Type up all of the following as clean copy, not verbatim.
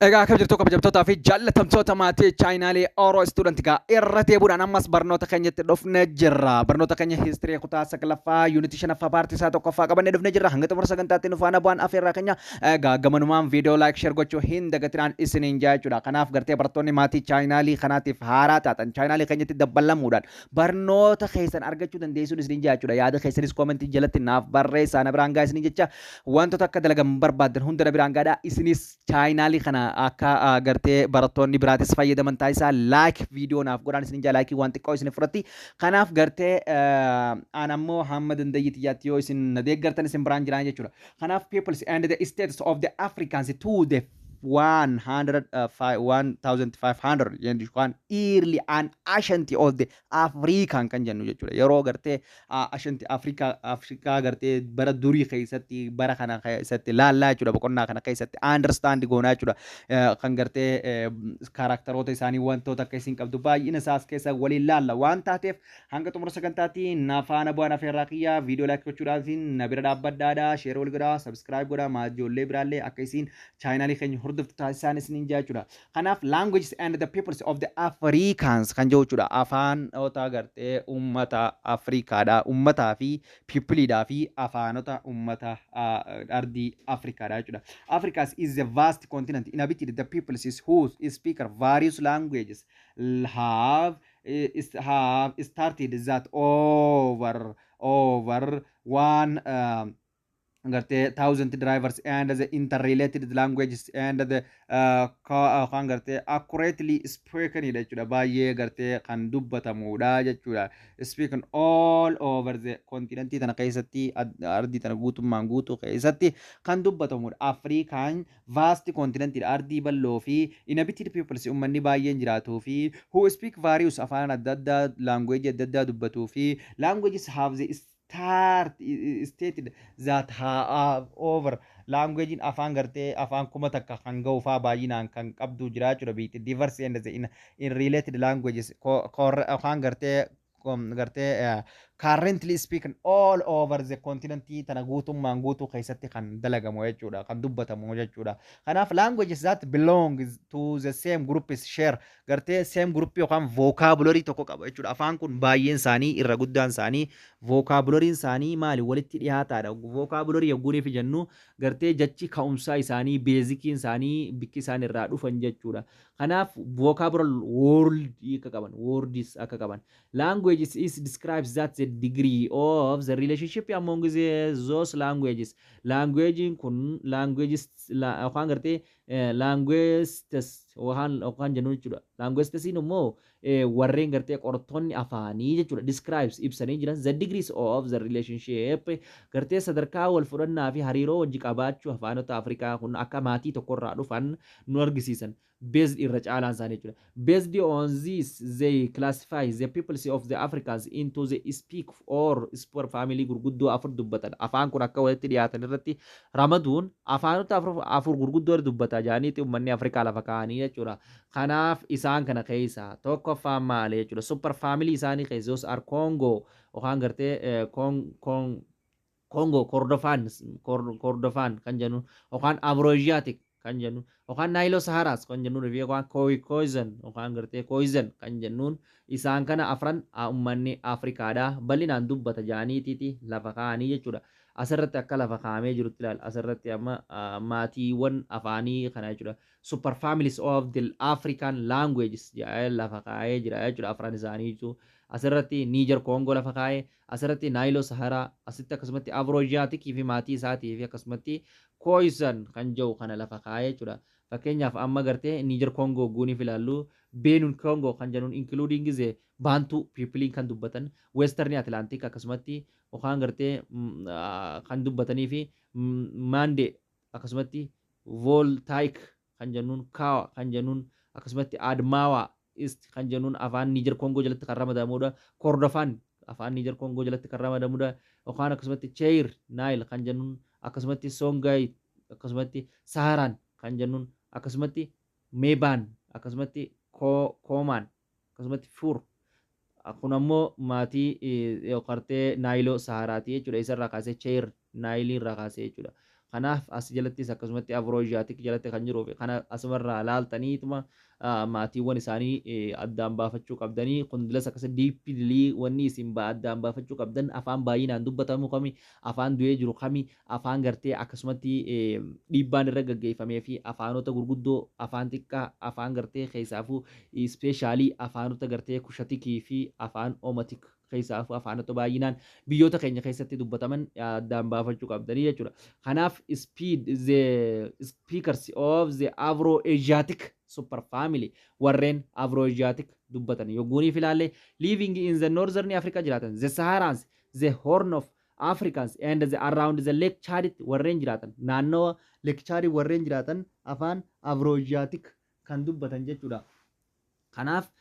Egaa akkam jirtu, kabajamtootaa fi jaallatamtoota maatii chaanaalii Oro Student? Egaa irra deebuudhaan ammas barnoota keenyatti dhufnee jirra. Barnoota keenya history kutaa saglaffaa, yuunitii shanaffaa, paartii isaa tokkoffaa qabannee dhufnee jirra. Hanga xumura sagantaatti nu faana bu'aan afeerraa keenya. Egaa gamanumaan viidiyoo like, share gochuu hin dagatinaan isiniin jaa jechuudha. Kanaaf gartee barattoonni maatii chaanaalii kanaatiif haaraa taatan chaanaalii keenyatti dabbalamuudhaan barnoota keessan argachuu dandeessuun isiniin jaa jechuudha. Yaada keessanis koomentii jalatti naaf barreessaa, na biraan gaa isiniin jecha. Wantoota akka dalagan barbaadan hunda na biraan gaadhaa. Isinis chaanaalii kana akka gartee barattoonni biraatis fayyadaman taasisaa, like viidiyoo naaf godhaan isinin jaa. Likeii waan xiqqoo isin fudhatti. Kanaaf gartee an ammoo hamma dandeeyyii xiyyaatti yoo isin na deeggartan isin biraan jiraan jechuudha. Kanaaf peoples and the states of the Africans to the 100 1500 yookaan early and ancient of the African kan jennu jechuudha. Yeroo gartee ancient Afrikaa gartee bara durii keessatti, bara kana keessatti laallaa jechuudha. Boqonnaa kana keessatti understand goonaa jechuudha. Kan gartee characteroota isaanii, wantoota akka isin qabdu, baay'ina isaas keessa waliin laalla waan taateef, hanga xumura sagantaatti na faana bu'aan afeerraa kiyyaa. Viidiyoo like gochuudhaatiin na bira dhaabbadhaadha. Share wal godhaa, subscribe godhaa, ijoollee biraallee akka isin chaanaalii keenya hordoftu taasisaan isiniin jaa jechuudha. Kanaaf languages and the peoples of the Africans kan jedhu jechuudha. Afaanota gartee uummata Afrikaadha. Uummataa fi peopleiidhaa fi afaanota uummata ardii Afrikaadha jechuudha. Africa is a vast continent inhabited the peoples is who speak various languages have started that over one gartee thousand drivers and the interrelated languages and the kan gartee accurately spoken jechuudha. Baay'ee gartee kan dubbatamudha jechuudha. Spoken all over the continent tana keessatti, ardii tana guutummaan guutuu keessatti kan dubbatamudha. Afrikaan vast continent, ardii bal'oo fi inhabited peoples, uummanni baay'een jiraatuu fi who speak various, afaan adda addaa, language adda addaa dubbatuu fi languages have the start stated that have over languagein afaan gartee afaan 1000 kan ga'u faa baay'inaan kan qabdu jira jechuudha. Biitti diverse and the in related languages afaan gartee currently speaking all over the continent tana guutummaan guutuu keessatti kan dalagamu jechuudha, kan dubbatamu jechuudha. Kanaaf languages that belong to the same group is share gartee same group yookaan vocabulary tokko qaba jechuudha. Afaan kun baay'een isaanii, irra guddaan isaanii vocabulary isaanii maali? Walitti dhiyaataadha. Vocabulary yogguuniif jennu gartee jechi ka'umsaa isaanii, basiciin isaanii, bikki isaan irraa dhufan jechuudha. Kanaaf vocabulary word akka qaban, words akka qaban. Languages is describes that the degree of the relationship among those languages. Language kun languages yookaan gartee languages yookaan jennu jechuudha. Languages immoo warreen gartee qortoonni afaanii jechuudha. Describes, ibsanii jiran, the degrees of the relationship, gartee sadarkaa wal fudhannaa fi hariiroo wajji qabaachuu afaanota Afrikaa kun akka maatii tokkorraa dhufan nu argisiisan. Based irra caalaan isaanii jechuudha. Based on this, they classify the peoples of the Africans into the speak or super family gurguddoo afur dubbatan. Afaan kun akka walitti dhiyaatan irratti ramaduun afaanota afur gurguddoo dubbata jaaniiti uummanni Afrikaa lafa kaa'anii jechuudha. Kanaaf isaan kana keessa tokkoffaan maali jechuudha? Super family isaanii keessa those are Congo yookaan gartee Congo, Kordofaan kan jennu yookaan Afroasiatic kan jennu yookaan Naayiloo Saharaas kan jennuun fi yookaan Khoisan yookaan gartee Khoisan kan jennuun, isaan kana afran uummanni Afrikaadhaa bal'inaan dubbata jaaniitiiti lafa kaa'anii jechuudha. Asirratti akka lafa kaa'amee jirutti ilaala. Asirratti amma maatiiwwan afaanii kana jechuudha. Super families of the African languages jedhee lafa kaa'ee jira jechuudha afran isaanii jechuudha. Asirratti Niijer Koongoo lafa kaa'ee, asirratti Naayiloo Saharaa, asitti akkasumatti Afroosiyaatikii fi maatii isaatii fi akkasumatti Khoisan kan jedhu kana lafa kaa'ee jechuudha. Fakkeenyaaf amma gartee Niijer Koongoo guuniif ilaallu, Beenuun Koongoo kan jennuun including the Bantu people kan dubbatan, Western Atlantic akkasumatti yookaan gartee kan dubbatanii fi Maandee, akkasumatti Voltaic kan jennuun, Kaawa kan jennuun, akkasumatti Admaawaa East kan jennuun afaan Niijer Koongoo jalatti kan ramadamudha. Kordofaan afaan Niijer Koongoo jalatti kan ramadamudha. Yookaan akkasumatti Cheir Naayil kan jennuun, akkasumatti Songaay, akkasumatti Saharaan kan jennuun, akkasumatti Meebaan, akkasumatti Koomaan, akkasumatti Fuur. Kun ammoo maatii gartee Naayiloo Saharaati jechuudha. Isarraa kaasee, Cheir Naayilii irraa kaasee jechuudha. Kanaaf as jalattis akkasumatti Afro-Asiatic jalatti kan jiruu fi kana asumarraa laaltaniituma maatiiwwan isaanii addaan baafachuu qabdanii. Kundilas akkasa deeply wanni isin addaan baafachuu qabdan, afaan baay'inaan dubbatamu kami, afaan du'ee jiru kami, afaan gartee akkasumatti dhiibbaan irra gaggeeffamee fi afaanota gurguddoo, afaan xiqqaa, afaan gartee keessaafuu especially afaanota gartee Cushiticii fi afaan Omotic, keessaafuu afaanota baay'inaan biyyoota keenya keessatti dubbataman addaan baafachuu qabdanii jechuudha. Kanaaf speed the speakers of the Afro-Asiatic super family, warreen Afro-Asiatic dubbatan yogguuniif ilaalle, living in the northern Africa jiraatan, the Saharans, the Horn of Africans and the around the Lake Chad warreen jiraatan, naannoo Lake Chad warreen jiraatan afaan Afro-Asiatic kan dubbatan jechuudha. Kanaaf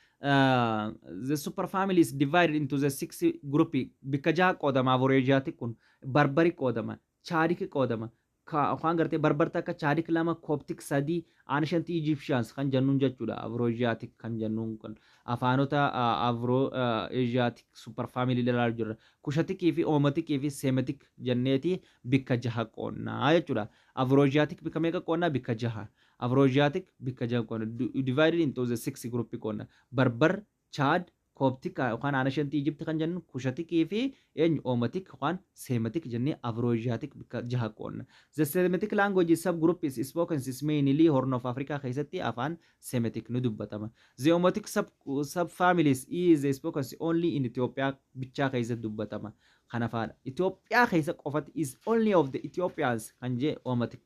the super family is divided into the six group, bikka jaha qoodama. Afro-Asiatic kun Barbari qoodama, Chadic qoodama, afaan gartee Barbar takka, Chadic lama, Coptic sadii, Ancient Egyptians kan jennuun jechuudha. Afro-Asiatic kan jennuun kun afaanota Afro-Asiatic super family ilaalaa jirra. Cushiticii fi Omoticii fi Semitic jenneeti bikka jaha qoonnaa jechuudha. Afro-Asiatic bikka meeqa qoonnaa? Bikka jaha. Afro-Asiatic bikka jaha qoonna. Divided into the six group qoonna. Barbar, Chad, Coptic yookaan Ancient Egypt kan jennu, Cushiticii fi eenyu, Omotic yookaan Semitic jennee Afro-Asiatic bikka jaha qoonna. The Semitic language subgroup is spoken is mainly Horn of Africa keessatti afaan Semitic ni dubbatama. The Omotic sub families is spoken only in Ethiopia bichaa keessatti dubbatama. Kana faadha. Itoophiyaa keessa qofatti is only of the Ethiopians kan jee Omotic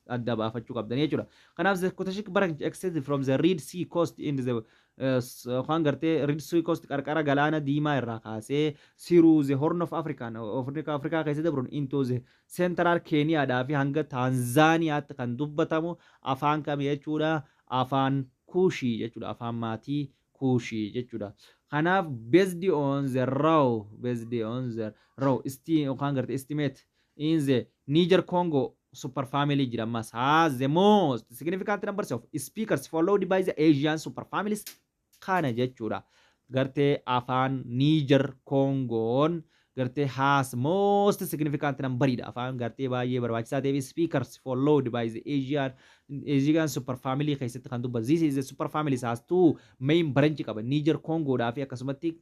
adda baafachuu qabdan jechuudha. Kanaaf the Cushitic branch extended from the Red Sea coast in the waan gartee Red Sea coast, qarqara galaana diimaa irraa kaasee through the Horn of Africa, Afrikaa keessa dabruun into the Central Keniyaadhaa fi hanga Taanzaaniyaatti kan dubbatamu afaan kami jechuudha? Afaan Kuushii jechuudha. Afaan maatii Kuushii jechuudha. Kanaaf based on the raw yookaan gartee estimate in the Niger Congo super family jira ammas has the most significant numbers of speakers, followed by the Asian super families kana jechuudha. Gartee afaan Niger Congoon gartee has most significant numberidha. Afaan gartee baay'ee barbaachisaa ta'ee speakers followed by the Asian super family keessatti kan dubbatu. This is the super families has two main branch qaba. Niger Congoodhaa fi akkasumatti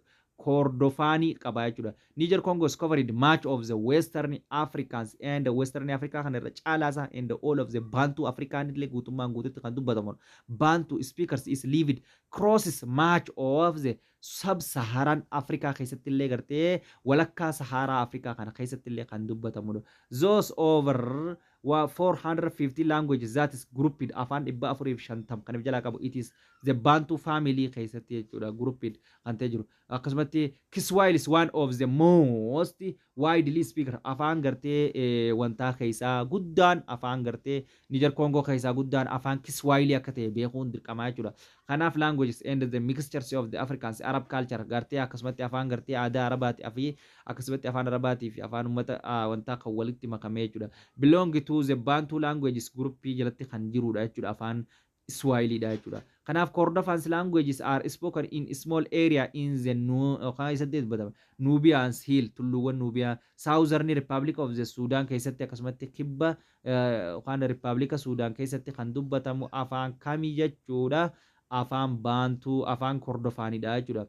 Kordofaanii qaba jechuudha. Niger Congo is covered much of the Western Africans and Western Africa kan irra caalaasaa and all of the Bantu African illee guutummaan guututti kan dubbatamu. Bantu speakers is lived crosses much of the Sub-Saharan Africa keessatti illee gartee walakkaa Saharaa Afrikaa kana keessatti illee kan dubbatamudha. Those over 450 languages that is grouped afaan 450 kan jalaa qabu, it is the Bantu family keessatti jechuudha grouped kan ta'e jiru. Akkasumatti Kiswahili is one of the most widely speaker, afaan gartee wantaa keessaa guddaan, afaan gartee Niger Congo keessaa guddaan afaan Kiswahili akka ta'e beekuun dirqamaa jechuudha. Kanaaf languages and the mixtures of the Africans Arab culture gartee akkasumatti afaan gartee aadaa Arabaati fi akkasumatti afaan Arabaatii fi afaan uummata wantaa kan walitti makamee jechuudha. Belong to the Bantu languages group jalatti kan jirudha jechuudha, afaan Swahiliidha jechuudha. Kanaaf Kordofans languages are spoken in small area in the yookaan isatti dubbatama. Nubians Hill, tulluuwwan Nubiyaa, Southern Republic of the Sudan keessatti, akkasumatti kibba yookaan Republika Sudan keessatti kan dubbatamu afaan kamii jechuudha? Afaan Baantuu, afaan Kordofaanidha jechuudha.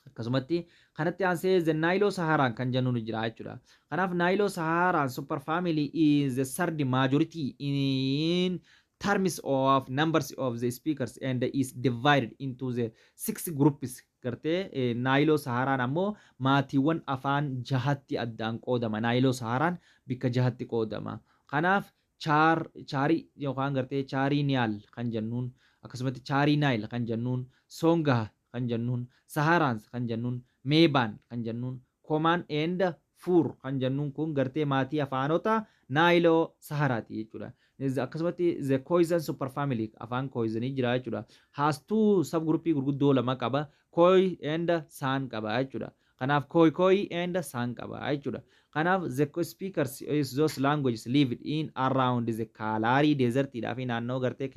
Akkasumatti kanatti aansee the Nilo Saharan kan jennu ni jira jechuudha. Kanaaf Nilo Saharan super family is the third majority in terms of numbers of the speakers and is divided into the six groups. Gartee Nilo Saharan ammoo maatiiwwan afaan jahatti addaan qoodama. Nilo Saharan bikka jahatti qoodama. Kanaaf Chaarii yookaan gartee Chaarii Niyaal kan jennuun, akkasumatti Chaarii Naayil kan jennuun, Songaa kan jennuun, Saharans kan jennuun, Meebaan kan jennuun, Komaan and Fuur kan jennuun kun gartee maatii afaanota Naayiloo Saharaati jechuudha. Akkasumatti the Khoisan super family, afaan Khoisanii jira jechuudha. Has two subgroupii gurguddoo lama qaba. Khoi and San qaba jechuudha. Kanaaf Khoi Khoi and San qaba jechuudha. Kanaaf the speakers is those languages lived in around the Kalahari Desertiidhaa fi naannoo gartee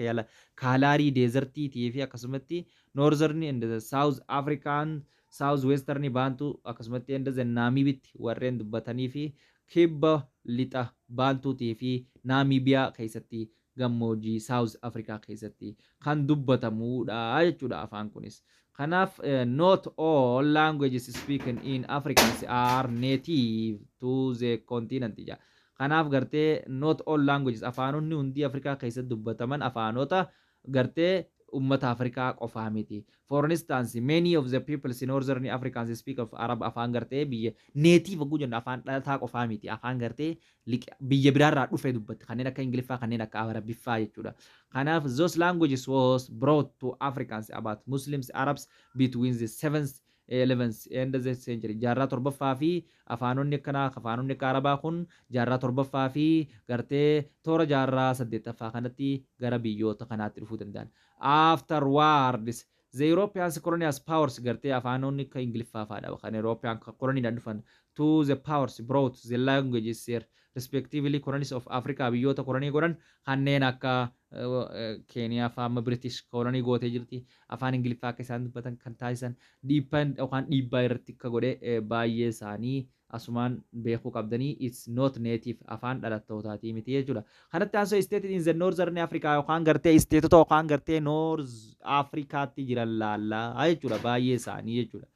Kalahari Desertiitii fi akkasumatti Northern and the South African, South Western Bantu, akkasumatti and the Namibitti warreen dubbatanii fi Kibba Lixa Baantuutii fi Naamiibiyaa keessatti, gammoojjii South Africa keessatti kan dubbatamudha jechuudha afaan kunis. Kanaaf not all languages spoken in Africa are native to the continent jedha. Kanaaf gartee not all languages, afaanonni hundi Afrikaa keessatti dubbataman afaanota gartee ummata Afrikaa qofaa miti. For instance, many of the peoples in Northern Africans speak of Arab. Afaan gartee biyya native oguu jennu afaan dhalataa qofaa miti. Afaan gartee biyya biraarraa dhufe dubbatti, kanneen akka Ingiliffaa, kanneen akka Arabiffaa jechuudha. Kanaaf those languages was brought to Africans about Muslims Arabs between the 7th 11th and the century, jaarraa torbaffaa fi afaanonni akkanaa, afaanonni akka Arabaa kun jaarraa torbaffaa fi gartee toora jaarraa saddeettaffaa kanatti gara biyyoota kanaatti dhufuu danda'an. Afterwards, the European colonial powers, gartee afaanonni akka Ingiliffaa fa'aadha kan European coloniidhaan dhufan, to the powers brought the languages their respectively colonies of Africa, biyyoota kolonii godhan kanneen akka Keeniyaa fa'aa amma British kolonii gootee jirti. Afaan Ingiliffaa akka isaan dubbatan kan taasisan dhiibbaan yookaan dhiibbaa irratti akka godhe baay'ee isaanii asumaan beekuu qabdanii, it's not native, afaan dhalattootaatii miti jechuudha. Kanatti aansoo state in the Northern Africa yookaan gartee stateota yookaan gartee North Africaatti jiran laallaa jechuudha baay'ee isaanii jechuudha.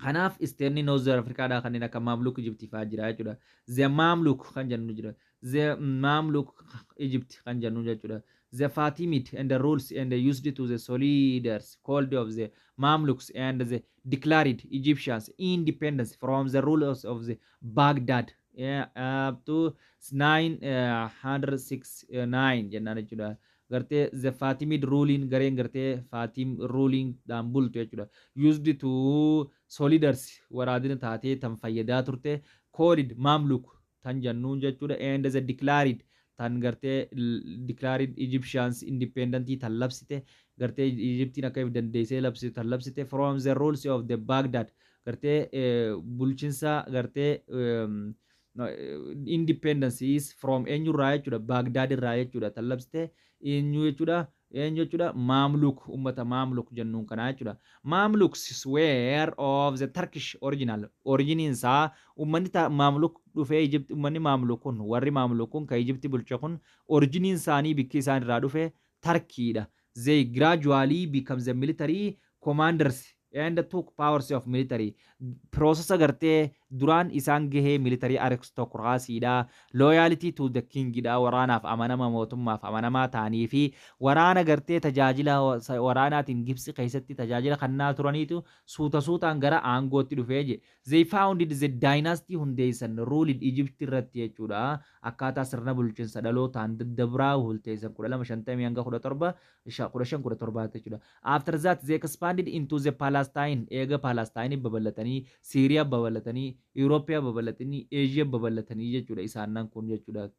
Kanaaf stateni Northern Africaadhaa kanneen akka Maamluk Egypt fa'aa jira jechuudha. The Mamluk kan jennu jira. The Mamluk Egypt kan jennu jechuudha. The Fatimid and the rules and the used to the soldiers called of the Mamluks and the declared Egyptians independence from the rulers of the Baghdad, yeah, up to 969 jennaan jechuudha. Gartee the Fatimid ruling, gareen gartee Fatim ruling dhaan bultu jechuudha. Used to soldiers, waraadina taatee tan fayyadaa turte, called Mamluk tan jennuun jechuudha, and the declared tan gartee declared Egyptians independent tan labsite, gartee Egyptiin akka if dandeessee labsite tan labsite, from the rules of the Baghdad, gartee bulchinsa gartee independence is from eenyurraa jechuudha? Baghdad irraa jechuudha tan labsite. Eenyu jechuudha? Eenyu jechuudha? Maamluk, ummata Maamluk jennuun kanaa jechuudha. Mamluks were of the Turkish original, originiin isaa ummanni Maamluk dhufee Egypt, ummanni Maamluk kun, warri Maamluk kun kan Egypt bulche kun, originiin isaanii bikki isaan irraa dhufe Tarkiidha. They gradually become the military commanders and took powers of military process. Gartee duraan isaan gahee military aristocracyidha, loyalty to the kingidha, waraanaaf amanama, mootummaaf amanamaa ta'anii fi waraana gartee tajaajila waraanaatiin Gibsi keessatti tajaajila kannaa turaniitu suuta suutaan gara aangootti dhufee je. They founded the dynasty, hundeessan, ruled Egypt irratti jechuudha. Akkaataa sirna bulchiinsa dhalootaan daddabraa hulteessan 1250 hanga 17 15 17 jechuudha. After that they expanded into the Palestine. Eega Palestine babal'atanii, Syria babal'atanii, Europe babal'atanii, Asia babal'atanii jechuudha isaannan kun jechuudha.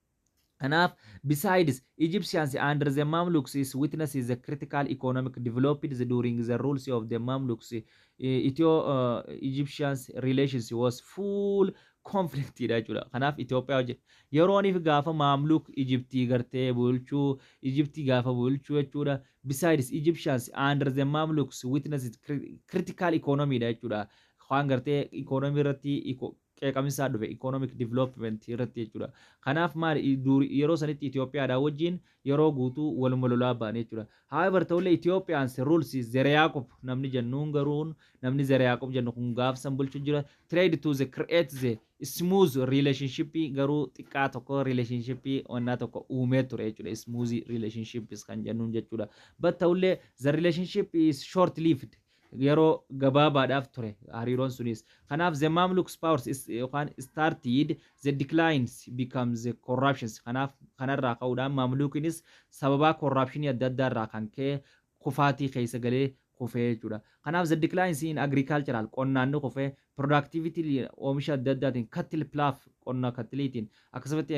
Kanaaf besides Egyptians under the Mamluks is witnesses the critical economic developed during the rules of the Mamluks. Ethio Egyptians relations was full conflict dha jechuudha. Kanaaf Itoophiyaa wajjin yerooniif gaafa Mamluk Egyptii gartee bulchuu, Egyptii gaafa bulchuu jechuudha. Besides Egyptians under the Mamluks witnesses critical economy dha jechuudha. Waan gartee economy irratti qeeqamisaa dhufe, economic development irratti jechuudha. Kanaaf maali, yeroo sanitti Itoophiyaadhaa wajjin yeroo guutuu waluma lolaa ba'an jechuudha. However, ta'ullee Ethiopians rules Zera Yaaqob namni jennuun garuun, namni Zera Yaaqob jennu kun gaafsan bulchu jira. Tried to the create the smooth relationship, garuu xiqqaa tokko relationship wannaa tokko uumee ture jechuudha. Smooth relationships kan jennuun jechuudha. But ta'ullee the relationship is short lived, yeroo gabaabaadhaaf ture hariiroon sunis. Kanaaf the Mamluks powers is yookaan started the declines becomes the corruptions. Kanaaf kanarraa ka'uudhaan Mamlukinis sababaa corruptionii adda addaa irraa kan ka'e kufaatii keessa galee kufee jechuudha. Kanaaf the declines in agricultural, qonnaan ni kufee, productivity oomisha adda addaatiin, cattle plough, qonna cattleiitiin, akkasumatti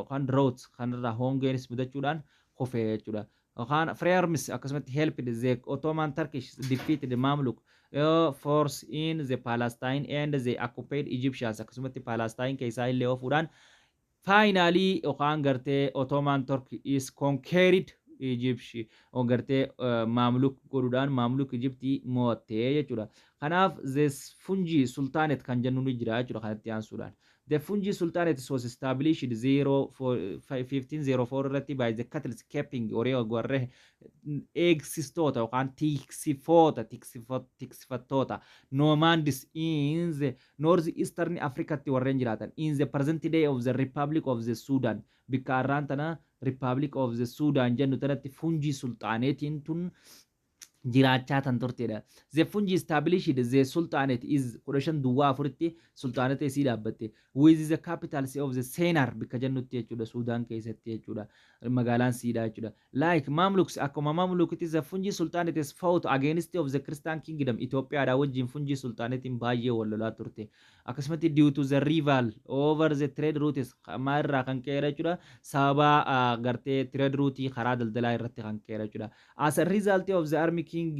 kan drought kanarraa hongeenis mudachuudhaan kufee jechuudha. Yookaan firearms akkasumatti helped the Ottoman Turkish defeated the Mamluk force in the Palestine and the occupied Egyptians, akkasumatti Palestine keessaa illee ofuudhaan finally yookaan gartee Ottoman Turkey is conquered Egypt, gartee Mamluk godhuudhaan Mamluk Egyptii mo'attee jechuudha. Kanaaf the Funji Sultanate kan jennu ni jira jechuudha kanatti aansuudhaan. The Fungi Sultanate was established 0 1504 irratti by the cattle keeping, horii warree eegsistoota yookaan tiksifoota, tiksifattoota nomads in the North Eastern Africatti warreen jiraatan, in the present day of the Republic of the Sudan. Bikka har'aan tana Republic of the Sudan jennu tanatti Fungi Sultanatein tun jiraachaa tan turtedha. The Fungi established the Sultanate is 1504tti sultanate isii dhaabbatte. With the capital of the Senar bikka jennutti jechuudha, Suudaan keessatti jechuudha. Magaalaan siidhaa jechuudha. Like Mamluks, akkuma Mamlukitti, the Fungi Sultanate is fought against of the Christian Kingdom. Itoophiyaadha wajjin Fungi Sultanatein baay'ee wal lolaa turte. Akkasumatti due to the rival over the trade routes, maalirraa kan ka'eera jechuudha. Sababa gartee trade route, karaa daldalaa irratti kan ka'eera jechuudha. As a result of the army, King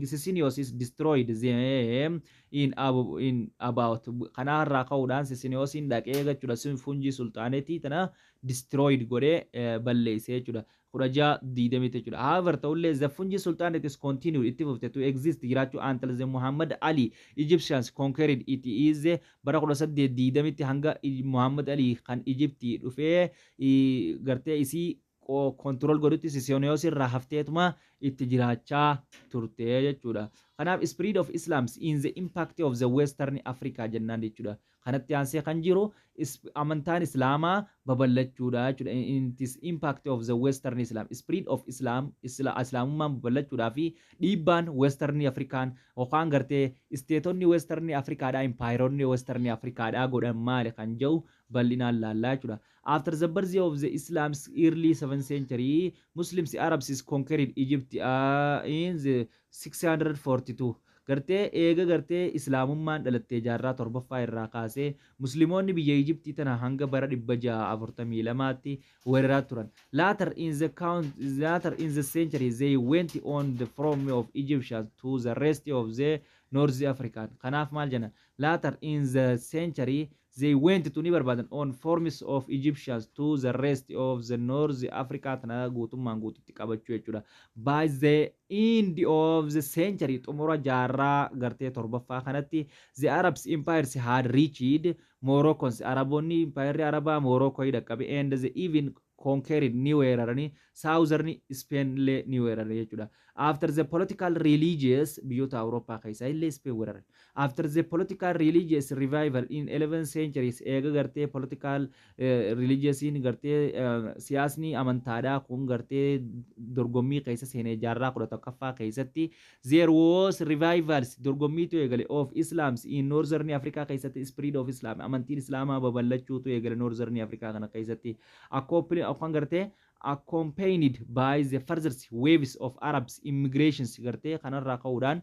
Sisinios is destroyed them in about. Kanarraa ka'uudhaan Sisiniyoosiin dhaqee jechuudha sun Fungi Sultanateii tana destroyed godhee balleessee jechuudha. 1620 jechuudha. However, ta'ullee, the Fungi Sultanate is continued, itti fufte, to exist, jiraachuu, until the Muhammad Ali Egyptians conquered it is bara 1820tti, hanga Muhammad Ali kan Egyptii dhufee gartee isii control godhutti Sisiniyoos irraa hafteetuma itti jiraachaa turte jechuudha. Kanaaf spread of Islam in the impact of the Western Africa jennaan jechuudha. Kanatti aansee kan jiru amantaan Islaamaa babal'achuudha jechuudha. In this impact of the Western Islam, spread of Islam, Islaamummaan babal'achuudhaa fi dhiibbaan Western Afrikaan yookaan gartee stateonni Western Afrikaadhaa, empireonni Western Afrikaadhaa godhan maali kan jedhu bal'inaan laallaa jechuudha. After the birth of the Islam's early 7th century, Muslims Arabs is conquered Egypt in the 642. Gartee eega gartee Islaamummaan dhalattee jaarraa torbaffaa irraa kaasee Musliimoonni biyya Ijiptii tana hanga bara 642tti weeraraa turan. Later in the century they went on the from of Egyptians to the rest of the North African. Kanaaf maal jenna? Later in the century they went to, ni barbaadan, on forms of Egyptians to the rest of the North Africa tana guutummaan guututti qabachuu jechuudha. By the end of the century, xumura jaarraa gartee torbaffaa kanatti, the Arabs empires had reached Morocco. Araboonni, empire Arabaa Morocco dhaqqabe, and the even conquered, ni weeraranii, Southern Spain illee ni weeraranii jechuudha. After the political religious, biyyoota Awurooppaa keessaa illee Spain weeraran. After the political religious revival in 11th centuries, eega gartee political religiousiin gartee siyaasni amantaadhaa kun gartee dorgommii keessa seenee jaarraa 11ffaa keessatti, there was revivals, dorgommiitu eegale, of Islams in Northern Africa keessatti. Spread of Islam, amantiin Islaamaa babal'achuutu eegale Northern Africa kana keessatti, akkuma gartee accompanied by the further waves of Arabs immigrations. Gartee kanarraa ka'uudhaan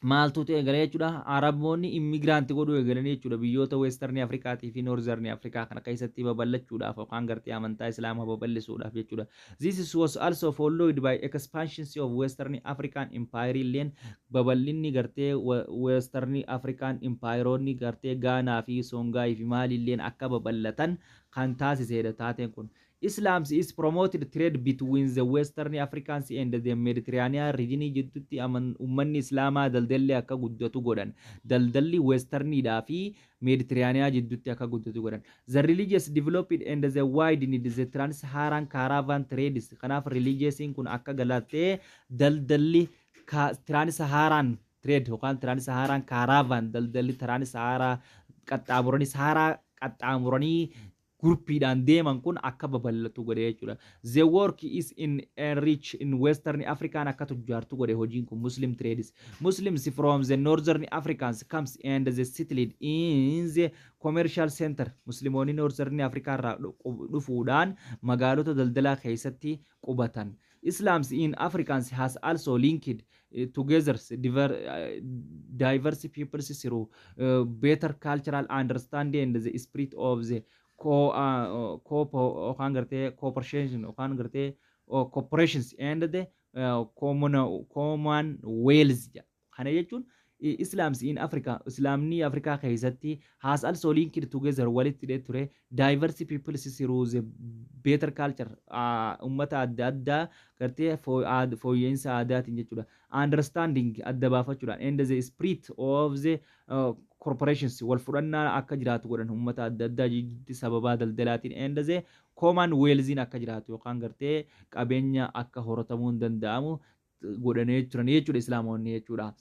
maaltu eegale jechuudha? Araboonni immigrant godhuu eegalanii jechuudha, biyyoota Western Afrikaatii fi Northern Afrikaa kana keessatti babal'achuudhaaf yookaan gartee amantaa Islaamaa babal'isuudhaaf jechuudha. This was also followed by expansion of Western African Empire illeen, babal'inni gartee Western African Empireonni gartee Gaanaa fi Songaay fi maalilleen akka babal'atan kan taasisedha taateen kun. Islam is promoted trade between the Western Africans and the Mediterranean region jidduutti uummanni Islaamaa daldalli akka guddatu godhan. Daldalli Westerniidhaa fi Mediterranean jidduutti akka guddatu godhan. The religious developed and the widened the Trans-Saharan caravan trades. Kanaaf religiousiin kun akka galattee daldalli Trans-Saharan trade yookaan Trans-Saharan caravan, daldalli Trans-Saharaa qaxxaamuranii, Saharaa qaxxaamuranii groupiidhaan deeman kun akka babal'atu godhe jechuudha. The work is in enrich in Western African, akka tujjaartu godhe hojiin kun Muslim trades. Muslims from the Northern Africans comes and the settled in the commercial center. Musliimoonni Northern Africa irraa dhufuudhaan magaalota daldalaa keessatti qubatan. Islam in Africans has also linked together diverse peoples through better cultural understanding and the spirit of the co co yookaan gartee cooperation yookaan gartee corporations and the common wealth. Kana jechuun Islams in Africa, Islaamni Afrikaa keessatti, has also linked together, walitti hidhee ture, diverse peoples through the better culture, ummata adda addaa gartee fooyya'insa aadaatiin jechuudha. Understanding, adda baafachuudhaan, and the spirit of the corporations, wal fudhannaa akka jiraatu godhan ummata adda addaa jidduutti sababaa daldalaatiin, and the common wealthiin akka jiraatu yookaan gartee qabeenya akka horatamuu hin danda'amu godhanii turan jechuudha Islaamonni jechuudha.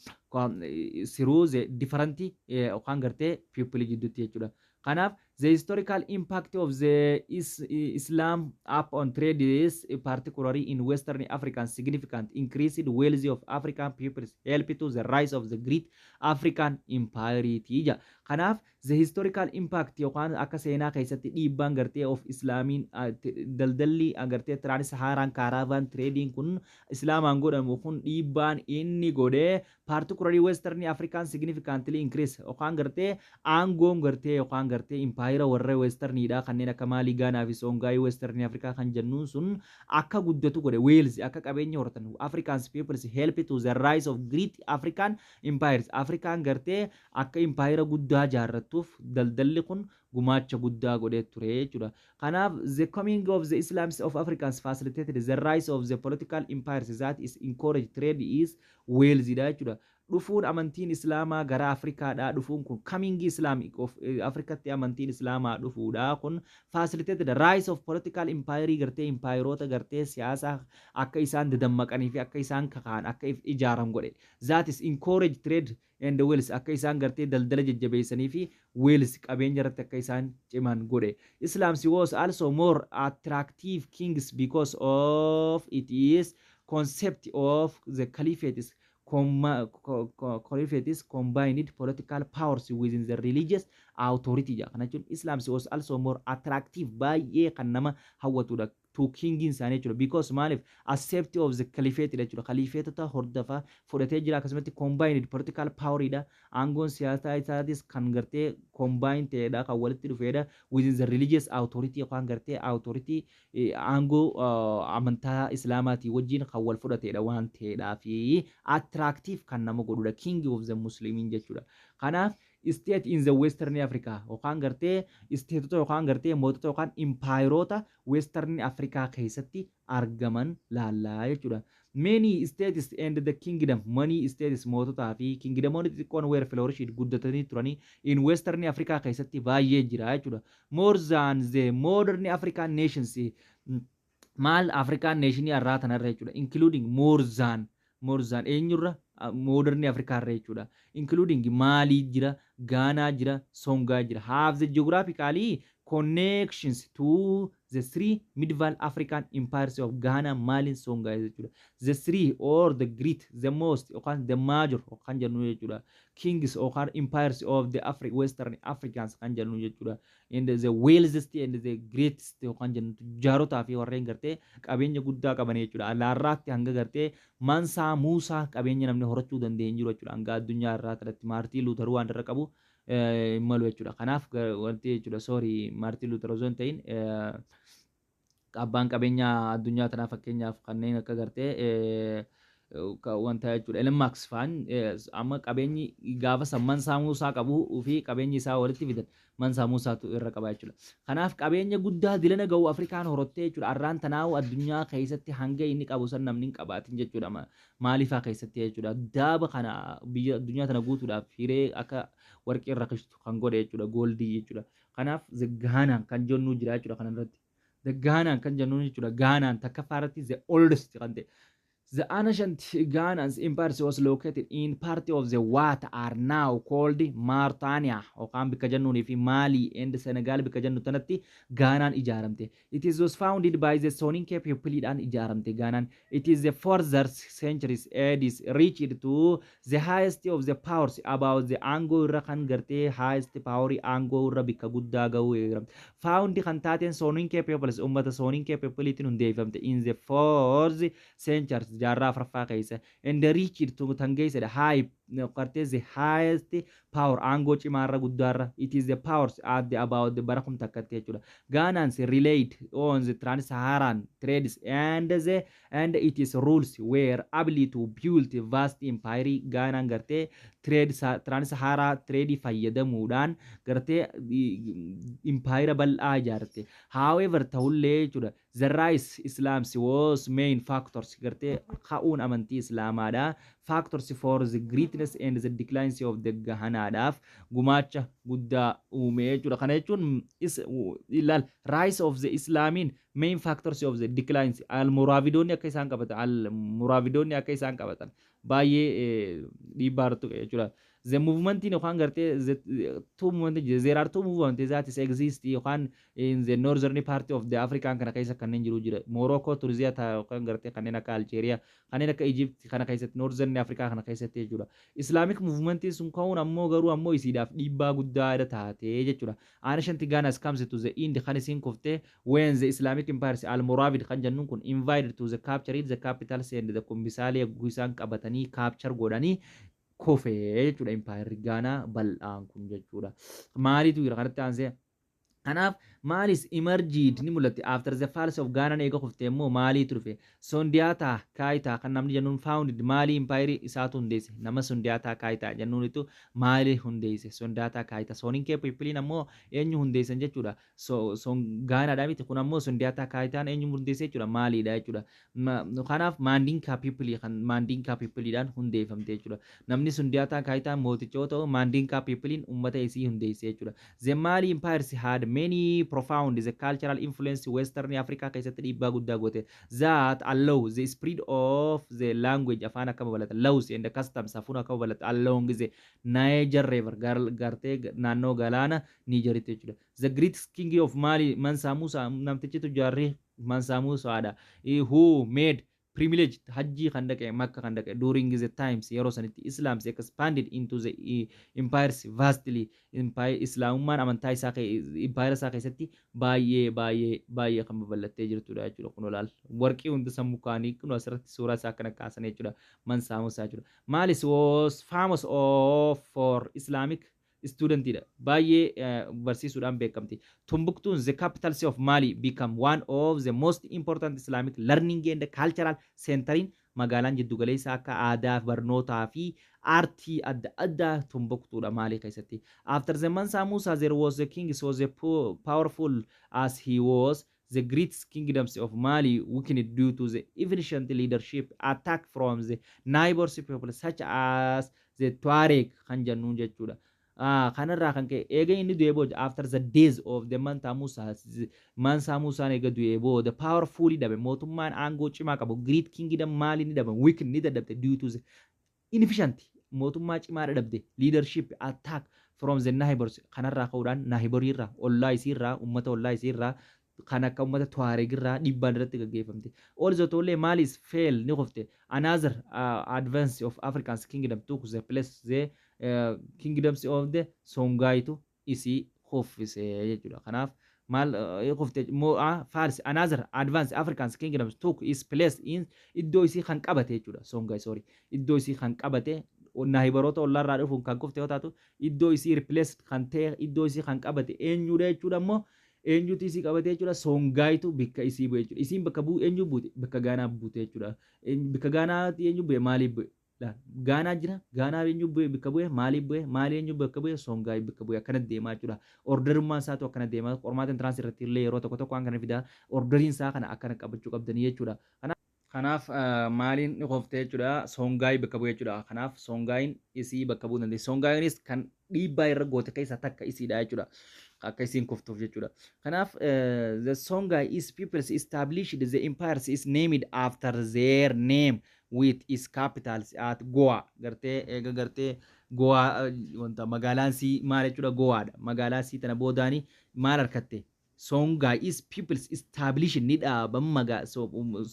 Through the different yookaan gartee people jidduutti jechuudha. Kanaaf the historical impact of the Islam up on trade is particularly in Western African significant increased wealth of African peoples help to the rise of the great African Empire ija. Kanaaf the historical impact yookaan akka seenaa keessatti dhiibbaan gartee of Islaamiin daldalli gartee Trans-Saharan caravan trading kun Islaamaan godhamu kun dhiibbaan inni godhee particularly Western African significantly increase yookaan gartee aangoon gartee yookaan gartee impaayira warra Westerniidha kanneen akka Maalii, Gaanaa fi Songaayii Western Afrikaa kan jennuun sun akka guddatu godhe, wealth akka qabeenya horatan, Africans peoples help to the rise of great African empires. Afrikaan gartee akka impaayira guddaa jaarrattuuf daldalli kun gumaacha guddaa godhee ture jechuudha. Kanaaf the coming of the Islams of Africans facilitated the rise of the political empires that is encourage trade is wealth dha jechuudha. Dhufuun amantiin Islaamaa gara Afrikaadhaa dhufuun kun, coming Islamic of Afrikatti amantiin Islaamaa dhufuudha kun, facilitated the rise of political empire, gartee empaayiroota gartee siyaasaa akka isaan dadammaqanii fi akka isaan kakaan akka ijaaran godhe, that is encourage trade and wealth, akka isaan gartee daldala jajjabeessanii fi wealth, qabeenya irratti akka isaan ciman godhe. Islam was also more attractive kings because of its concept of the caliphates caliphates combined political powers within the religious authority jedha. Kana jechuun Islam was also more attractive, baay'ee kan nama hawwatudha, to kingiin isaanii jechuudha. Because maaliif? Accept of the caliphate jechuudha. Khalifeetota hordofa fudhatee jira. Akkasumatti combined political power dha. Aangoon siyaasaa isaatis kan gartee combine ta'edha, kan walitti dhufeedha, within the religious authority yookaan gartee authority aangoo amantaa Islaamaatii wajjin kan wal fudhatedha waan ta'eedhaa fi attractive kan nama godhudha king of the Muslimin jechuudha. Kanaaf state in the Western Africa yookaan gartee stateota yookaan gartee mootota yookaan impaayiroota Western Africa keessatti argaman laallaa jechuudha. Many states and the kingdom, many states, moototaa fi kingdomoonni xixiqqoon were flourished, guddatanii turanii, in Western Africa keessatti baay'ee jira jechuudha. More than the modern African nations, maal, African nation irraa tanarra jechuudha. Including more than eenyurra? Modern Africa irra jechuudha. Including Mali jira, Ghana jira, Songhai jira. Have the geographically connections to the three medieval African empires of Ghana, Mali, Songhai jechuudha. The three or the great, the most yookaan the major kan jennu jechuudha. Kings yookaan empires of the Western Africans kan jennu jechuudha. And the wealthiest and the greatest yookaan jennu tujjaarotaa fi warreen gartee qabeenya guddaa qaban jechuudha. Alaarraatti hanga gartee Mansaa Muusaa qabeenya namni horachuu danda'e jiru jechuudha. Hanga addunyaa irraa kanatti Maartiin Luuter waan irra qabu hin malu jechuudha. Kanaaf wanti jechuudha, sorry, Maartiin Luuter osoo hin ta'in abbaan qabeenyaa addunyaa tanaa fakkeenyaaf kanneen akka gartee wanta jechuudha. Elon Musk faan amma qabeenyi gaafa san Mansaa Muusaa qabuu fi qabeenyi isaa walitti fidan Mansaa Muusaatu irra qaba jechuudha. Kanaaf qabeenya guddaa dilana ga'u Afrikaan horottee jechuudha. Arraan tanaa'u addunyaa keessatti hanga inni qabu san namni hin qabaatin jechuudha. Maaliifaa keessatti jechuudha. Daaba kana biyya addunyaa tana guutuudhaaf hiree akka warqii irra kishtu kan godhe jechuudha. Goldii jechuudha. Kanaaf Gaanaan kan jennu jira jechuudha kanarratti. Gaanaan kan jennu jechuudha. Gaanaan takkaffaa irratti the oldest kan ta'e. The ancient Ghana's empire was located in part of the what are now called Mauritania yookaan bikka jennuunii fi Mali and Senegal bikka jennu tanatti Gaanaan ijaaramte. It is was founded by the Soninke peopleedhaan ijaaramte Gaanaan. It is the further centuries AD reached to the highest of the powers about the aangoo irra kan gartee highest power, aangoo irra bikka guddaa gahuu eegalamte. Found kan taateen Soninke peoples, ummata Soninke peopleetiin hundeeffamte in the fourth century. Jaarraa afuraffaa keessa and reached to tan geessedha high gartee the highest power, aangoo cimaarra guddaarra. It is the powers at the about the bara 1000tti jechuudha. Ghanaians relied on the trans-Saharan trades and its rules were able to build vast empire. Ghanaan gartee trade trans-Sahara trade fayyadamuudhaan gartee empire bal'aa ijaarte. However, ta'ullee jechuudha, the rise Islam was main factors, gartee ka'uun amantii Islaamaadha, factors for the greatness and the decline of the Ghanaadhaaf gumaacha guddaa uume jechuudha. Kana jechuun ilaal, rise of the Islamiin main factors of the decline, Almoravidoonni akka isaan qabatan, Almoravidoonni akka isaan qabatan baay'ee dhiibbaa irratti tuqe jechuudha. The movement yookaan gartee the two movement, there are two movement that is exist yookaan in the northern part of the African kana keessa kanneen jiru jira. Morocco, Tunisia yookaan gartee kanneen akka Algeria, kanneen akka Egypt kana keessatti, northern Africa kana keessatti jechuudha. Islamic movement sun ka'uun ammoo garuu ammoo isiidhaaf dhiibbaa guddaa irra taate jechuudha. Ancient Ghana comes to the end kan isiin kuftee when the Islamic empires Almoravid kan jennuun kun invaded to the capture the capitals and the kumbisaalee isaan qabatanii capture godhanii kufee jechuudha empire Gaanaa bal'aan kun jechuudha. Maaliitu jira kanatti aansee? Kanaaf maalis emerged ni mul'atti after the falls of Ghana. Eega kuftee immoo maaliitu dhufe? Sundiata Keita kan namni jennuun founded Mali empire isaatu hundeesse. Nama Sundiata Keita jennuunitu Mali hundeesse. Sundiata Keita. Soninke peopleiin ammoo eenyu hundeessan jechuudha? So Ghanaadha miti kun ammoo Sundiata Keitaan eenyu hundeesse jechuudha? Maaliidha jechuudha. Kanaaf Mandinka people kan Mandinka peopleiidhaan hundeeffamte jechuudha. Namni Sundiata Keitaan mooticha yoo ta'u, Mandinka peopleiin uummata isii hundeesse jechuudha. The Mali empires had many profound the cultural influence Western Africa keessatti dhiibbaa guddaa goote that allow the spread of the language, afaan akka babal'ata, laws and the customs, safuun akka babal'ata, along the Niger River, gartee naannoo galaana Nigeritti jechuudha. The great king of Mali, Mansa Musa, namtichitu jaarri Mansa Musaadha, who made pilgrimage, hajjii kan dhaqe, Makka kan dhaqe. During the times, yeroo sanitti, Islam expanded into the empires vastly. Empire Islaamummaan amantaa isaa empire isaa keessatti baay'ee baay'ee baay'ee kan babal'attee jirtudha jechuudha. Kun olaal warqii hundi sammuu kaanii kun asirratti suuraa isaa akkana kaasan jechuudha. Mansaa Musaa jechuudha. Maalis was famous of for Islamic studentidha. Baay'ee barsiisuudhaan beekamti. Tumbuktuun, the capital city of Mali, become one of the most important Islamic learning and cultural centerin. Magaalaan jiddugaleessa akka aadaa, barnootaa fi aartii adda addaa Tumbuktuudha Maalii keessatti. After the Mansa Musa there was a king so the powerful as he was, the great kingdoms of Mali weakened due to the inefficient leadership, attack from the neighbors people such as the Tuareg kan jennuun jechuudha. Kanarraa kan ka'e eega inni du'ee booda, after the days of the Mansa Musa, Mansa Musaan eega du'ee booda powerfully dhabe, mootummaan aangoo cimaa qabu great kingdom Mali ni dhabe, weaken ni dadhabde due to the inefficient, mootummaa cimaa dadhabde, leadership, attack from the neighbors. Kanarraa ka'uudhaan neighboriirraa, ollaa isiirraa, ummata ollaa isiirraa kan akka ummata Tuaregirraa dhiibbaan irratti gaggeeffamte. Also tollee Malis fell, ni kufte. Another advance of African kingdom took the place, the kingdoms of the Songaitu isii kuffise jechuudha. Kanaaf maal kufte falls, another advance African kingdoms took its place in, iddoo isii kan qabate jechuudha. Songhai, sorry, iddoo isii kan qabate, neighboroota ollaarraa dhufuun kan kufte yoo taatu, iddoo isii replace kan ta'e, iddoo isii kan qabate eenyudha jechuudha? Immoo eenyutu isii qabate jechuudha? Songaayitu bakka isii bu'e jechuudha. Isiin bakka bu'u eenyu buute? Bakka Gaanaa buute jechuudha. Bakka Gaanaatti eenyu bu'e? Maaliif bu'e? Gaanaa jira. Gaanaa eenyu bu'e? Bakka bu'e? Maaliif bu'e? Maali eenyu bakka bu'e? Songaay bakka bu'e. Akkana deemaa jechuudha. Orderummaan isaatu akkana deemaa. Qormaata entrance irratti illee yeroo tokko tokko waan kana fidaa. Orderiin isaa kana akkana qabachuu qabdanii jechuudha. Kanaaf maaliin ni kofte jechuudha? Songaay bakka bu'e jechuudha. Kanaaf Songaayin isii bakka bu'uu dandeessi. Songaayinis kan dhiibbaa irra goote keessaa takka isiidha jechuudha. Akka isiin kuftuuf jechuudha. Kanaaf the Songhai is peoples established the empires is named after their name with its capitals at Goa. Gartee eega gartee Goa wanta magaalaan sii maal jechuudha? Goaadha. Magaalaa sii tana boodaani maal harkatte? Songhai is peoples established, ni dhaaban magaa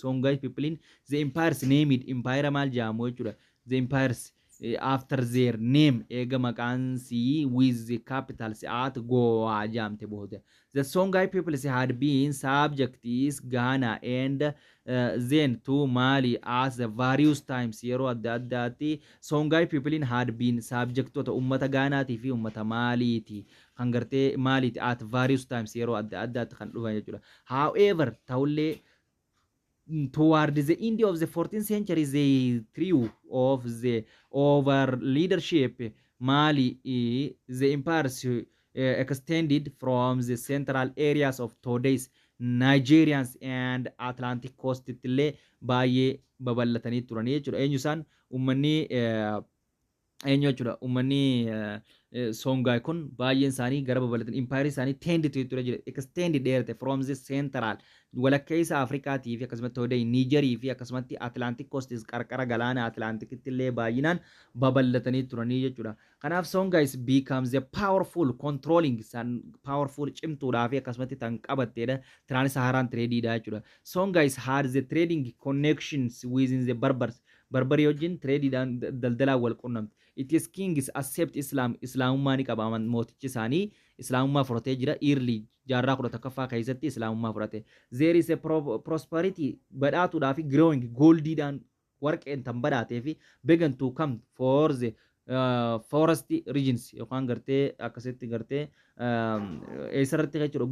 Songhai peoplein the empires named empire maal jedhamu jechuudha. The empires After their name, eega maqaan sii, with the capitals at Goa jaamte booda. The Songhai people had been subjects Ghana and then to Mali as the various times. Yeroo adda addaatti Songhai people had been subjectoota ummata Ghanaatii fi ummata Maaliiti, kan gartee Maaliiti, at various times, yeroo adda addaatti kan dhufan jechuudha. However, ta'ullee, toward the end of the 14th century, the trio of the over leadership Mali, the empires extended from the central areas of today's Nigerians and Atlantic coast illee baay'ee babal'atanii turanii jechuudha. Eenyu isaan? Uummanni eenyu jechuudha? Uummanni Songaay kun baay'een isaanii gara babal'atan, empire isaanii tend ture jira, extend dheerate from the central, walakkeessa Afrikaatii fi akkasumatti today Niijerii fi akkasumatti Atlantic coast, qarqara galaana Atlantikitti illee baay'inaan babal'atanii turanii jechuudha. Kanaaf Songays becomes a powerful controlling san powerful cimtuudhaa fi akkasumatti tan qabatteedha Trans-Saharan tradeidha jechuudha. Songays had the trading connections within the Berbers. Barbarii wajjin tradeiidhaan, daldalaan wal qunnamti. Its kings accept Islam, Islaamummaa ni qaba. Mootichi isaanii Islaamummaa fudhatee jira. Early jaarraa 11ffaa keessatti Islaamummaa fudhate. There is a prosperity, badhaatuudhaa fi growing goldiidhaan, warqeen tan badhaatee fi began to come for the forest regions, yookaan gartee akkasitti gartee eessarratti jechuudha,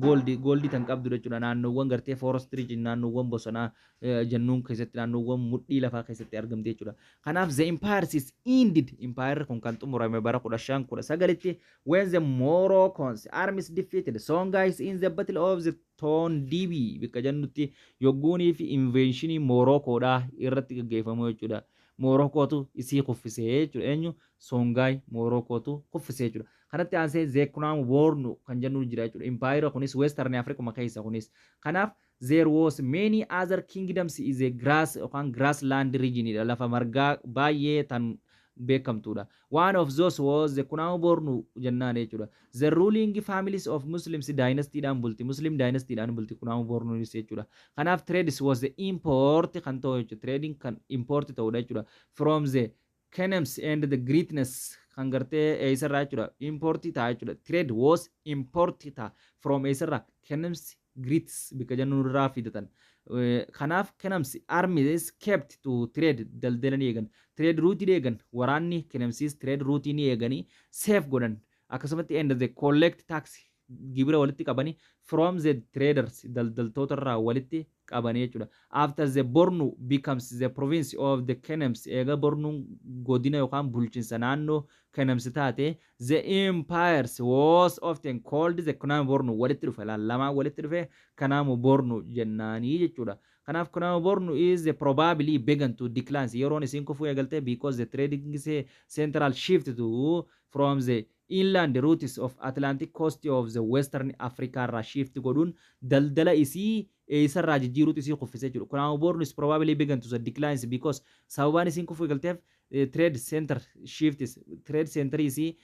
goldii tan qabdu jechuudha. Naannoowwan gartee forest region, naannoowwan bosonaa jennuun keessatti, naannoowwan mudhii lafaa keessatti argamte jechuudha. Kanaaf the empire is ended, empire kun kan xumurame bara 1519tti, when the Moroccans armies defeated Songhais in the Battle of the Tondibi bikka jennutti, yogguunii fi invasionii Moroccoodhaa irratti gaggeeffamu jechuudha. Moroccotu isii kuffisee jechuudha. Eenyu? Songaay Moroccotu kuffisee jechuudha. Kanatti aansee the Kanem Bornu kan jennu jira jechuudha. Empire kunis Western Africa keessa kunis. Kanaaf there was many other kingdoms is a grass yookaan grassland region dha. Lafa margaa baay'ee tan beekamtuudha. One of those was the Kanem Bornu jennaan jechuudha. The ruling families of Muslims dynasty dhaan bulti. Muslim dynasty dhaan bulti Kanem Bornuunis jechuudha. Kanaaf trades was the import kan ta'u jechuudha. Trading kan import ta'udha jechuudha. From the Kanems and the greatness kan gartee eessarraa jechuudha. Import ta'a jechuudha. Trade was import ta'a. From eessarraa? Kanems Greets bikka jennu irraa fidatan. Kanaaf Kanems armies kept to trade, daldala ni eegan. Trade route ni eegan. Waraanni Kanemsis trade route ni eeganii safe godhan. Akkasumatti and the collect tax, gibira walitti qabanii, from the traders, daldaltoota irraa walitti qabanii jechuudha. After the Bornu becomes the province of the Kanems, eega Bornuun godina yookaan bulchiinsa naannoo Kanems taate, the empires was often called the Kanem Bornu. Walitti dhufe, lamaan walitti dhufe, Kanem Bornu jennaanii jechuudha. Kanaaf Kanem Bornu is the probably began to decline, yeroon isiin kufuu eegalte, because the trading central shift to from the inland routes of Atlantic coast of the Western Africa irraa shift godhuun daldala isii eessarraa jijjiiruutu isii kuffisee jiru. Kanem Bornu is probably began to the declines because sababaan isiin kufuu eegalteef trade center shifts, trade center isii,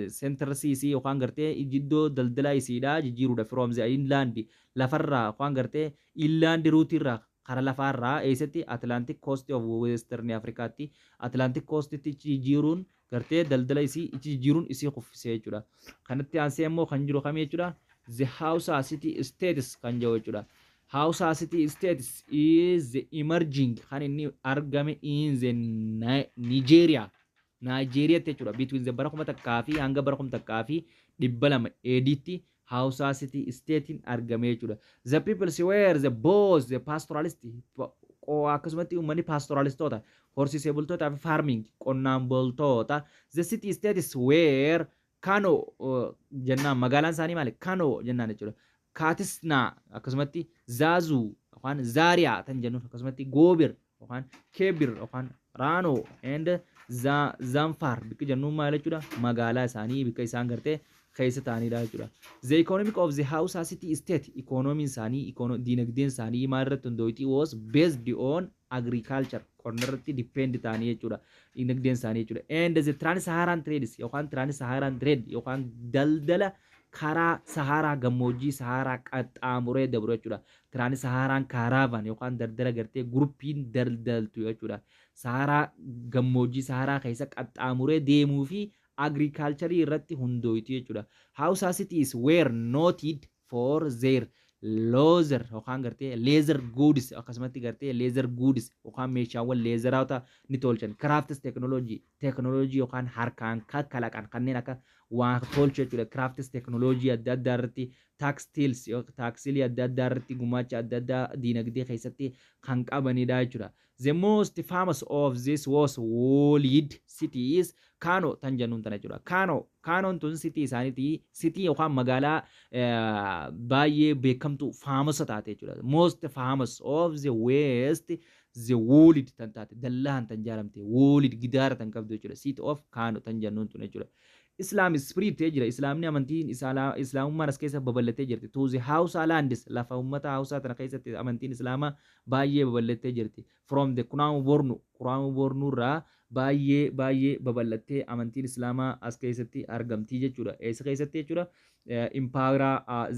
center isii yookaan gartee iddoo daldala isiidhaa jijjiiruudha, from the inland, lafarraa yookaan gartee inland route irraa, kara lafaarraa eessatti? Atlantic coast of Western Africaatti, Atlantic coastitti jijjiiruun, gartee daldala isii ichi jijjiiruun isii kuffisee jechuudha. Kanatti aansee immoo kan jiru kamii jechuudha? The Hausa City States kan jedhu jechuudha. Hausa City States is the emerging kan inni argame in the Nigeria. Nigeriatti jechuudha. Between the bara 1000 fi hanga bara 1200 AD'tti Hausa City Statein argame jechuudha. The peoples were the both the pastoralist, akkasumatti uummanni pastoralistoota, horsiisee bultootaa fi farming, qonnaan bultoota. The city states were Kano jennaan. Magaalaan isaanii maali? Kano jennaan jechuudha. Kaatisnaa, akkasumatti Zaazuu yookaan Zaariyaa tan jennuun, akkasumatti Goobir yookaan Keebir yookaan Raanoo and Zanfar bikka jennuun maal jechuudha? Magaalaa isaanii bikka isaan gartee keessa ta'anidha jechuudha. The economic of the Hausa City State, economiin isaanii, diinagdeen isaanii maal irratti hundooti? Was based on agriculture, qonna irratti depend ta'anii jechuudha. Diinagdeen isaanii jechuudha. And the Trans-Saharan trades yookaan Trans-Saharan trade yookaan daldala Karaa Saharaa, gammoojjii Saharaa qaxxaamuree dabru jechuudha. Trans Saharan caravan yookaan daldala gartee groupiin daldaltu jechuudha. Saharaa, gammoojjii Saharaa keessa qaxxaamuree deemuu fi agriculture irratti hundooyti jechuudha. Hausa cities were noted for their leather yookaan gartee leather goods, akkasumatti gartee leather goods yookaan meeshaawwan leatheroota ni tolchan. Crafts technology, technology yookaan harkaan kalaqan kanneen akka waa tolchu jechuudha. Crafts technology adda addaa irratti, textiles, textile adda addaa irratti gumaacha adda addaa diinagdee keessatti kan qabanidha jechuudha. The most famous of this was walled cities Kano tan jennuun tana jechuudha. Kanoon tun city isaaniiti, city yookaan magaalaa baay'ee beekamtu, famous taate jechuudha. Most famous of the west, the walled tan taate, dallaan tan jaaramte, walled gidaara tan qabdu jechuudha. City of Kano tan jennuun tun jechuudha. Islam spread ta'ee jira. Islaamni, amantiin Islaamummaan as keessa babal'atee jirti. To the Hausa lands, lafa uummata Hausaa tana keessatti amantiin Islaamaa baay'ee babal'atee jirti. From the Kunaamu Bornu, Kunaamu Bornu irraa baay'ee baay'ee babal'attee amantiin Islaamaa as keessatti argamti jechuudha. Eessa keessatti jechuudha? Empire,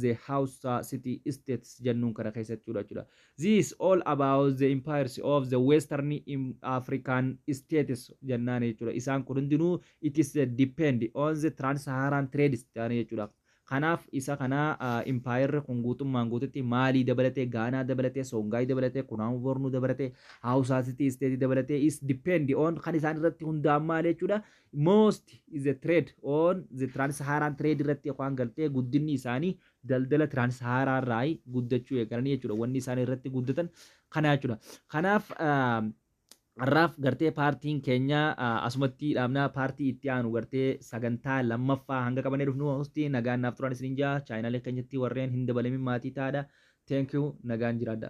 the Hausa city states jennuun kana keessatti jechuudha. This all about the empires of the Western African states jennaan jechuudha. Isaan kun hundinuu it is depend on the Trans-Saharan trades jedhanii jechuudha. Kanaaf isa kana empirerri kun guutummaan guututti Maalii dabalatee, Gaanaa dabalatee, Songaay dabalatee, Kunaamu Bornuu dabalatee, Hausaa city state dabalatee is depend on kan isaan irratti hundaa'an maal jechuudha? Most is a trade on the Trans-Saharan trade irratti yookaan galtee guddinni isaanii daldala Trans-Saharaa irraa guddachuu eegalanii jechuudha. Wanni isaan irratti guddatan kana jechuudha. Kanaaf har'aaf gartee partiin keenya asumatti dhaabnaa. Partii itti aanu gartee sagantaa lammaffaa hanga qabannee dhufnu hosti nagaan naaf turan isiniin jaa. Channelee keenyatti warreen hin dabalamin maatii taadha. Thank you, nagaan jiraadha.